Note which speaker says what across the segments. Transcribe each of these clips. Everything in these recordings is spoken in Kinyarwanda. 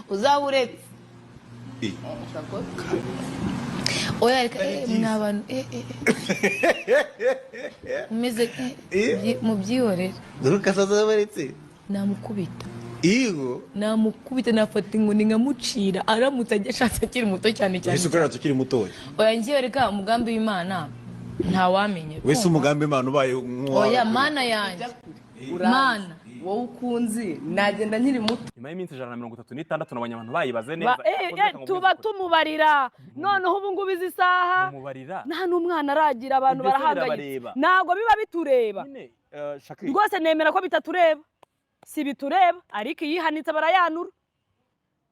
Speaker 1: Uzaba uretse. Oya, reka, mwa bantu, mumeze mubyihorere.
Speaker 2: Dorcas azabaretse.
Speaker 1: Namukubita.
Speaker 2: Yego.
Speaker 1: Namukubita, nafata inkoni nkamucira aramutse ajya ashatse akiri muto cyane cyane.
Speaker 2: Wese ukorera ukiri mutoya.
Speaker 1: Oya, ngiye, reka, umugambi w'Imana ntawamenye.
Speaker 2: Wese umugambi Imana ubaye nk'uwawe.
Speaker 1: Oya, Mana yanjye, Mana.
Speaker 3: Wowe ukunzi nagenda nkiri muto.
Speaker 4: Nyuma y'iminsi 136 nabonye abantu bayibaze neza. Yakoze reka
Speaker 5: Tuba
Speaker 4: nkubwize ukuri.
Speaker 5: tumubarira noneho ubu ngubu izi saha
Speaker 4: Mumubarira.
Speaker 5: nta n'umwana aragira, abantu
Speaker 4: Ibyo se
Speaker 5: barahangayitse.
Speaker 4: birabareba?
Speaker 5: Ntabwo biba bitureba.
Speaker 4: Nyine, Shakira.
Speaker 5: Rwose nemera ko bitatureba, si bitureba, ariko iyo ihanitse barayanura,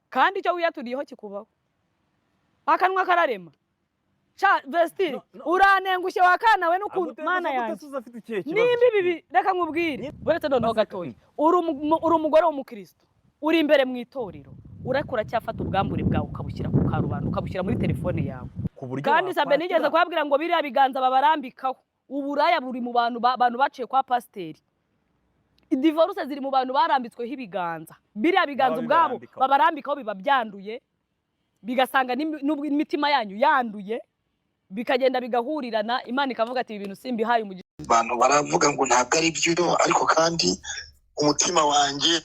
Speaker 5: kandi icyo wiyaturiyeho kikubaho, akanwa kararema. Sha Vestine,
Speaker 4: No, no.
Speaker 5: uranengushye wakana we n'ukuntu
Speaker 4: Agutengushye
Speaker 5: Mana
Speaker 4: gute
Speaker 5: yanjye.
Speaker 4: se uza afite ikihe kibazo?
Speaker 5: Nimba ibi, reka nkubwire, uretse noneho gatoya, uri umugore w'umukristo, uri imbere mu itorero, uriko uracyafata ubwambure bwawe ukabushyira ku karubanda, ukabushyira muri telefone yawe.
Speaker 4: Ku buryo
Speaker 5: Kandi sabe nigeze
Speaker 4: wakwakira-
Speaker 5: kubabwira ngo biriya biganza babarambikaho, uburaya buri mu bantu bantu baciye kwa pasiteri, divorce ziri mu bantu barambitsweho ibiganza, biriya biganza
Speaker 4: Baba
Speaker 5: ubwabo
Speaker 4: bibarambikaho.
Speaker 5: babarambikaho biba byanduye, bigasanga n'imitima yanyu yanduye, bikagenda bigahurirana, Imana ikavuga ati: "Ibi bintu simbihaye umugisha."
Speaker 6: Abantu baravuga ngo ntabwo ari byo, ariko kandi umutima wanjye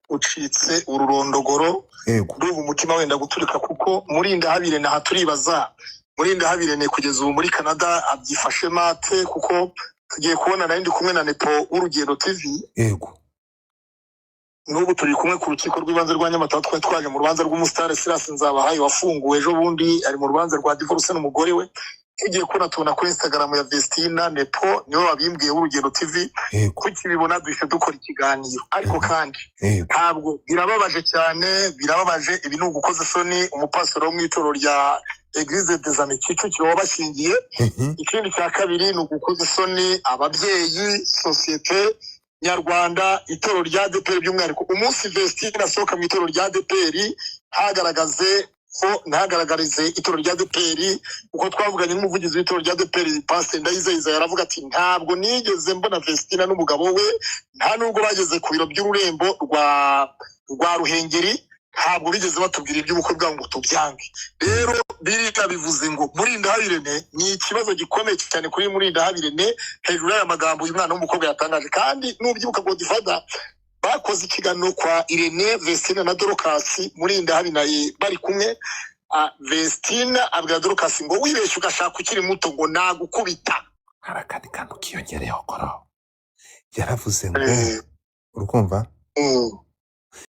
Speaker 6: ucitse ururondogoro. Ndumva umutima wenda guturika, kuko Murindahabirene aha turibaza Murindahabirene kugeza ubu muri Canada abyifashe mate? Kuko tugiye kubona, nari ndi kumwe na Nepo w'Urugendo TV. N'ubu turi kumwe ku rukiko rw'ibanze rwa Nyamata, aho twari twaje mu rubanza rw'umusitari Silas Nzabahaye wafunguwe ejo bundi, ari mu rubanza rwa divorce n'umugore we. Tugiye kubona tubona kuri Instagram ya Vestina, Nepo niwe wabimbwiye w'Urugendo TV. Tukibibona duhita dukora ikiganiro, ariko kandi ntabwo, birababaje cyane, birababaje. Ibi ni ugukoza isoni umupasitoro wo mu itorero rya Eglise des Amis Kicukiro wabashyingiye. Ikindi cya kabiri ni ugukoza isoni ababyeyi, sosiyete nyarwanda, itorero rya ADEPR by'umwihariko. Umunsi Vestine asohoka mu itorero rya ADEPR, ntagaragaze ko ntagaragarize itorero rya ADEPR, kuko twavuganye n'umuvugizi w'itorero rya ADEPR, Pasiteri Ndayizeye, aravuga ati: "Ntabwo nigeze mbona Vestina n'umugabo we, nta nubwo bageze ku biro by'ururembo rwa Ruhengeri, ntabwo bigeze batubwira iby'ubukwe bwabo ngo tubyange." Rero biriya bivuze ngo Murindahabirene ni ikibazo gikomeye cyane kuri Murindahabirene, hejuru y'aya magambo uyu mwana w'umukobwa yatangaje. Kandi nubyibuka, Godfather, bakoze ikiganiro kwa Irene, Vestina na Dorcas, Murindahabi bari kumwe. Vestina abwira Dorcas ngo: "Wibeshye ugashaka ukiri muto," ngo "nagukubita."
Speaker 7: Hari akandi kantu kiyongereyeho koro yaravuze ngo urukumva.